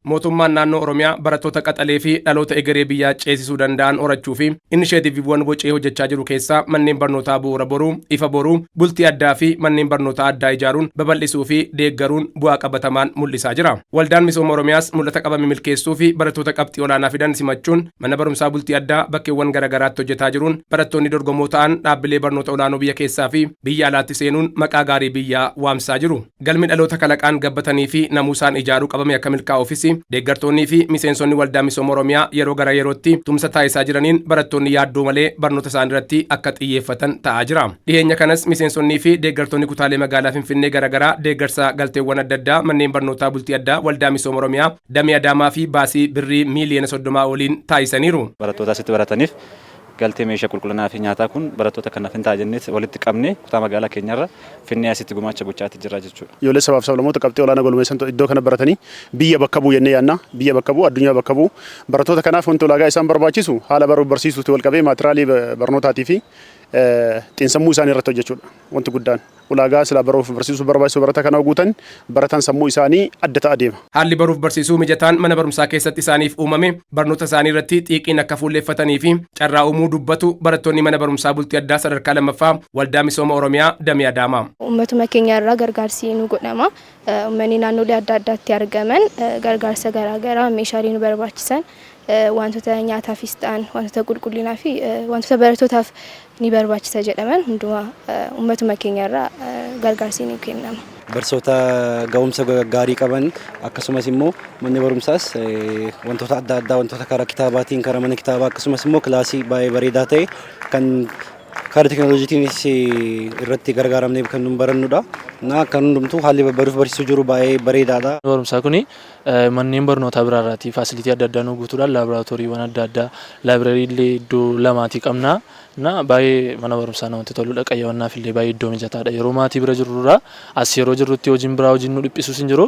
Mootummaan naannoo Oromiyaa barattoota qaxalee fi dhaloota egeree biyyaa ceesisuu danda'an horachuu fi inisheetiiviiwwan bocee hojjechaa jiru keessaa manneen barnootaa Bu'uura Boruu, Ifa Boruu, Bultii Addaa fi manneen barnootaa addaa ijaaruun babal'isuu fi deeggaruun bu'aa qabatamaan mul'isaa jira. Waldaan Misooma Oromiyaas mul'ata qabame milkeessuu fi barattoota qabxii olaanaa fidan simachuun mana barumsaa bultii addaa bakkeewwan garaagaraatti hojjetaa jiruun barattoonni dorgomoo ta'an dhaabbilee barnoota olaanoo biyya keessaa fi biyya alaatti seenuun maqaa gaarii biyyaa waamsisaa jiru. Galmi dhaloota kalaqaan gabbatanii fi namuusaan ijaaruu qabame akka milkaa'uufis deeggartoonnii fi miseensonni Waldaa Misooma Oromiyaa yeroo gara yerootti tumsa taasisaa jiraniin barattoonni yaaddoo malee barnoota isaanii irratti akka xiyyeeffatan ta'aa jira. Dhiheenya kanas miseensonnii fi deeggartoonni kutaalee magaalaa Finfinnee garaagaraa deeggarsa galteewwan adda addaa manneen barnootaa bultii addaa Waldaa Misooma Oromiyaa damee Adaamaa fi baasii birrii miiliyoona 30 oliin taasisaniiru. Barattoota asitti barataniif galtee meeshaa qulqullinaa fi nyaataa kun barattoota kanaaf hin ta'a jennee walitti qabnee kutaa magaalaa keenyarra finnee asitti gumaacha gochaatti jirra jechuudha. Ijoollee sabaaf sablammoota qabxii olaanaa galmeessan iddoo kana baratanii biyya bakka bu'u jennee yaadna. Biyya bakka bu'u, addunyaa bakka bu'u. Barattoota kanaaf wanti ulaagaa isaan barbaachisu haala baruuf barsiisuutti wal qabee maatiraalii barnootaatii fi xiinsammuu isaanii irratti hojjechuudha. Wanti guddaan ulaagaa silaa baruuf barsiisuu barbaachisu barataa kana guutan barataan sammuu isaanii adda ta'a deema. Haalli baruuf barsiisuu mijataan mana barumsaa keessatti isaaniif uumame barnoota isaanii irratti xiiqiin akka fuulleeffatanii fi carraa uumuu dubbatu barattoonni mana barumsaa bultii addaa sadarkaa lammaffaa Waldaa Misooma Oromiyaa Damee Adaamaa. Uummatuma keenya irraa gargaarsi nu godhama. Uummanni naannolee adda addaatti argaman gargaarsa garaagaraa, meeshaalee nu barbaachisan, wantoota nyaataafis ta'an, wantoota qulqullinaa fi wantoota barattootaaf ni barbaachisa jedhaman hundumaa uummatuma keenya irraa gargaarsi ni kennama. Barsiisota ga'umsa gaarii qaban, akkasumas immoo manni barumsaas wantoota adda addaa, wantoota karaa kitaabaatiin, karaa mana kitaabaa, akkasumas immoo kilaasii baay'ee bareedaa ta'e kan karaa teekinooloojiitiinis irratti gargaaramnee kan nu barannudha. Na kan hundumtuu haalli baruuf barsiisuu jiru baay'ee bareedaadha. Barumsaa kuni manneen barnootaa biraarraatii facility adda addaa nu guutuudhaan laaboraatooriiwwan adda addaa, library illee iddoo lamaatii qabna. Na baay'ee mana barumsaa namatti toludha. Qayyabannaaf illee baay'ee iddoo mijataadha. Yeroo maatii bira jirrurraa as yeroo jirrutti hojiin biraa hojiin nu dhiphisuus hin jiru.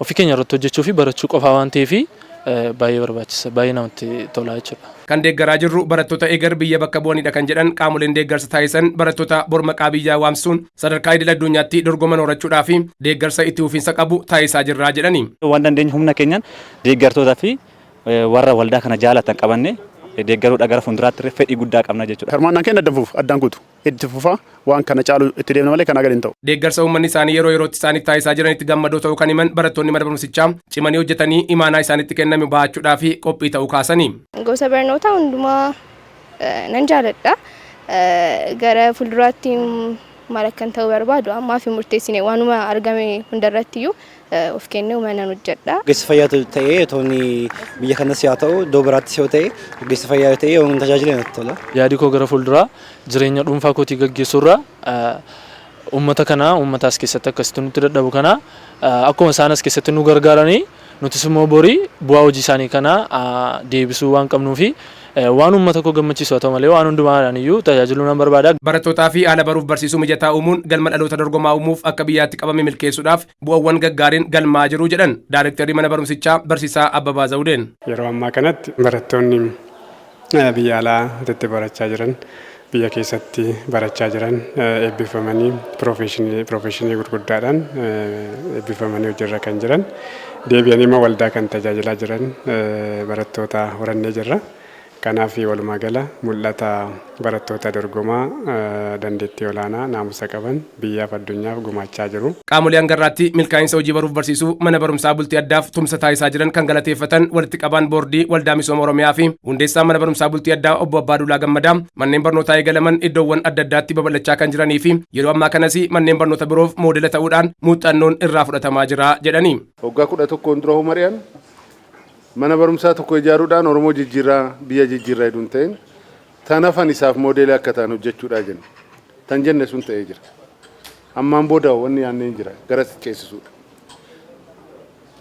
Ofii keenya irratti hojjechuu fi barachuu qofaa waan ta'eef baay'ee barbaachisa. Baay'ee namatti tola jechuudha. Kan deeggaraa jirru barattoota eger biyya bakka bu'anidha kan jedhan qaamoleen deeggarsa taasisan, barattoota bor maqaa biyyaa waamsisuun sadarkaa idil addunyaatti dorgoman horachuudhaa fi deeggarsa itti fufiinsa qabu taasisaa jirraa jedhani. Waan dandeenyu humna keenyaan deeggartootaa fi warra waldaa kana jaalatan qabanne deeggaruudha gara fuulduraatti fedhii guddaa qabna jechuudha. Hirmaannaan keenya addan fufu, addaan kutu, itti fufa. Waan kana caalu itti deemna malee kanaa gadi hin ta'u. Deeggarsa uummanni isaanii yeroo yerootti isaaniif taasisaa jiranitti gammadoo ta'uu kan himan barattoonni mana barumsichaa, cimanii hojjetanii imaanaa isaanitti kenname bahachuudhaa fi qophii ta'uu kaasanii. Gosa barnootaa hundumaa nan jaaladha. Gara fuulduraatti maal akkan ta'uu barbaadu ammaaf hin murteessine, waanuma argame hundarrattiyyuu of kennee nan hojjedha. Ogeessa fayyaa ta'ee otoo inni biyya kanas haa ta'u, iddoo biraattis yoo ta'e, ogeessa fayyaa yoo ta'e yoo tajaajila natti tola. Yaadi koo gara fuulduraa jireenya dhuunfaa kootii gaggeessuurra uummata kana, uummata as keessatti akkasitti nutti dadhabu kana, akkuma isaan as keessatti nu gargaaranii nutis immoo borii bu'aa hojii isaanii kana deebisuu waan qabnuufi waan uummata koo gammachiisu haa ta'u malee waan hundumaadhaan iyyuu tajaajiluu nan barbaada. Barattootaa fi haala baruuf barsiisuu mijataa uumuun galma dhaloota dorgomaa uumuuf akka biyyaatti qabame milkeessuudhaaf bu'aawwan gaggaariin galmaa jiru jedhan Daarektarri mana barumsichaa Barsiisaa Abbabaa Zawudeen. Yeroo ammaa kanatti barattoonni biyya alaa itti barachaa jiran, biyya keessatti barachaa jiran, eebbifamanii piroofeshinii gurguddaadhaan eebbifamanii hojiirra kan jiran, deebi'anii immoo waldaa kan tajaajilaa jiran barattoota horannee jirra. Kanaaf walumaa gala mul'ata barattoota dorgomaa, dandeettii olaanaa, naamusa qaban biyyaaf addunyaaf gumaachaa jiru. Qaamolee hangarraatti milkaa'insa hojii baruuf barsiisuu mana barumsaa bultii addaaf tumsa taasisaa jiran kan galateeffatan walitti qabaan boordii Waldaa Misooma Oromiyaa fi hundeessaan mana barumsaa bultii addaa Obbo Abbaaduulaa Gammadaa, manneen barnootaa eegalaman iddoowwan adda addaatti babal'achaa kan jiranii fi yeroo ammaa kanas manneen barnoota biroof moodela ta'uudhaan muuxannoon irraa fudhatamaa jira jedhani. Waggaa 11n dura hoo mari'an mana barumsaa tokko ijaaruudhaan Oromoo jijjiirraa, biyya jijjiirraa jedhu hin ta'in, tan hafan isaaf moodeela akka ta'an hojjechuudhaa jenne. Tan jenne sun ta'ee jira. Ammaan booda wanni yaadnee hin jira gara ceesisuudha.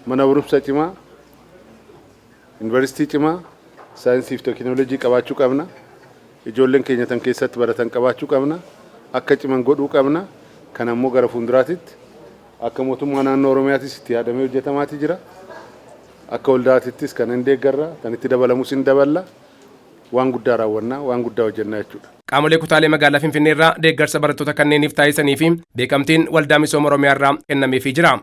Mana barumsa cimaa, yuunivarsiitii cimaa, saayinsii fi teekinooloojii qabaachuu qabna. Ijoolleen keenya tan keessatti baratan qabaachuu qabna. Akka ciman godhuu qabna. Kana immoo gara fuulduraatitti akka mootummaa naannoo Oromiyaatis itti yaadamee hojjetamaati jira. Akka waldaatittis kan hin deeggarra, kan itti dabalamus hin daballa. Waan guddaa raawwannaa, waan guddaa hojjennaa jechuudha. Qaamolee kutaalee magaalaa Finfinnee irraa deeggarsa barattoota kanneeniif taasisanii fi beekamtiin Waldaa Misooma Oromiyaa irraa kennameefii jira.